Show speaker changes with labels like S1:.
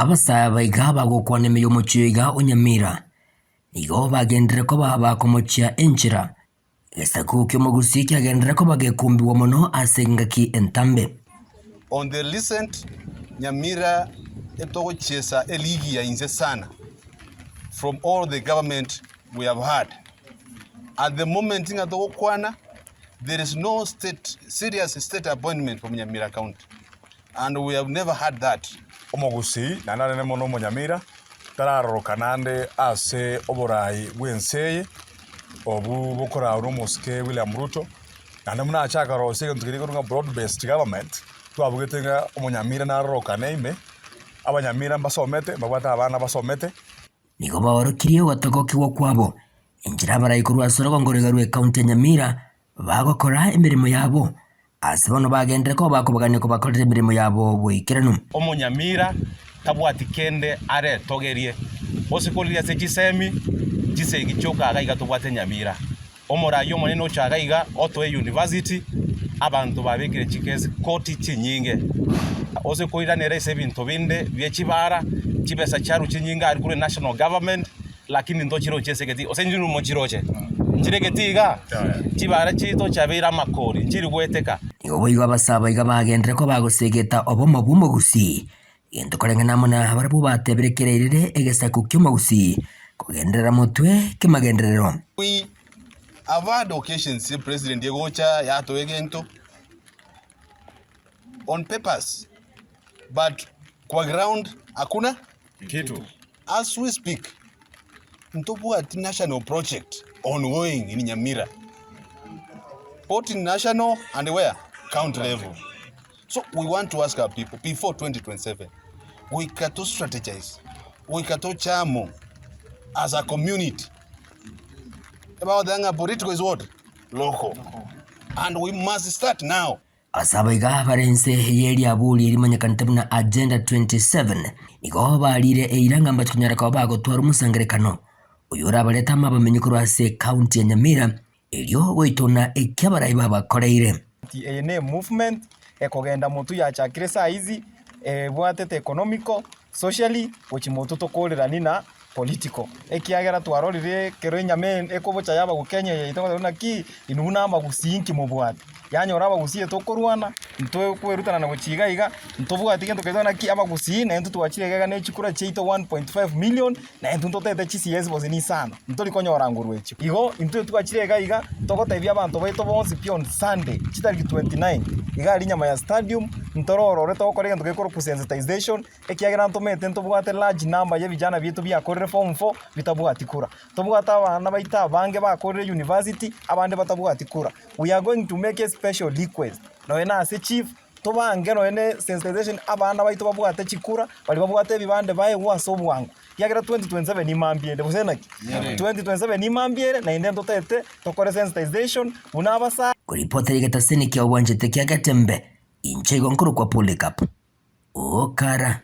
S1: Abasae aba iga bagokwana ime y'omochie oyo iga o Nyamira, nigo bagenderere koba bakomochia enchera. Egesaku ki'omogusii kiagenderere koba gekumbigwa mono ase engaki entambe.
S2: On the recent Nyamira etogochiesa eligi ya inse sana from all the government we have had. At the moment ng'a togokwana there is no state serious state appointment from Nyamira county and we have never had that.
S3: Omogusii naende arende mono omonyamira, tararoroka naende ase oboraai bw'ense eye, obwo bokoraarwa n'omosike William Ruto, naende buna achaka korosia egento keria ekorwa ng'a broad based government, twabugete ng'a omonyamira narorokane ime, abanyamira mbasomete, mbabwate abana basomete.
S1: Nigo baorokirie ogotogokigwa kwabo, enchera abarai korwa ase orogongo roiga rw'ekaunti ya Nyamira bagokora emeremo yabo, ase bono bagenderere koba bakobagania kobakorera emeremo yabo boikeranu.
S4: Omonyamira tabwati kende aretogerie, gose korigia ase chisemi, chisegi chioka iga iga tobwate nyamira. Omoraia omonene oche iga iga otoe university, abanto babekire chikesi koti chinyinge. Ose koiranera ase ebinto binde bie chibara, chibesa chiarwa chinyinge aria korwa national government, lakini ntochiroche ase egetii, gose inche mochiroche? Nchire egetii igaa? Chibara chiaito chiabeire amakori, nchiri goeteka.
S1: Nigo boigo abasaaba iga bagenderere koba bagosegeta obomo bw'omogusii, egento koreng'ana amo na barabwo batebire kera erire egesaku ki'omogusii kogenderera motwe kemagenderero.
S2: We have had occasions president egocha yatoa egento on papers but kwa ground hakuna
S3: Kitu.
S2: As we speak, ntobwati national project ongoing in Nyamira, both in national and where? County level. So we want to ask our people before 2027, goika to strategize, goika toche amo as a community. Ebagoteba ng'a political is what? Local. And we must start now.
S1: Ase abaiga bare inse ye riaburi erimanyekanete buna Agenda 27, nigo barire eira ng'a mbache konyara koba bagotwara omosangerekano oyio orabarete amo abamenyi korwa ase ekaunti ya Nyamira erio goitona eki abarai babakoreire.
S5: Eye ne movement ekogenda motwe yachakire saizi ebwatete economical, socially gochia motwe tokorerani na political. Ekiagera twarorire ekero enyama ekobocha yaba Kenya eye yaito togoteba naki inwe buna abagusii inki mobwate? Yanyora abagusii tokorwana, intwe kwerutanana gochia iga iga, ntobwati gento keria naki abagusii na intwe twachire iga iga ne chikura chiaito 1.5 million, na intwe ntotete chi CS gose nisano, ntori konyora nguru echio. Igo intwe twachire iga iga, togotebia abanto baito bonsi pi on Sunday, chitariki 29, iga aria nyuma ya stadium, ntororore togokora egento gekorokwa sensitization, Ekiagera ntomanyete ntobwate large number y'ebijana biaito biakorire form four bitabwati kura. Tobwate abana baito abange bakorire university abande batabwati kura. We are going to make a special request nonya na ase chief, tobange nonya ne sensitization abana baito babwate chikura, baria babwate ebibande baegwe ase obwango. Ekiagera 2027 nimambia ere gose naki? 2027 nimambia ere naende ntotagete tokore sensitization buna abasae.
S1: Koripotera egetaseni kia obwanchete kia Getembe, inche igo nkorokwa Polycarp. Okara.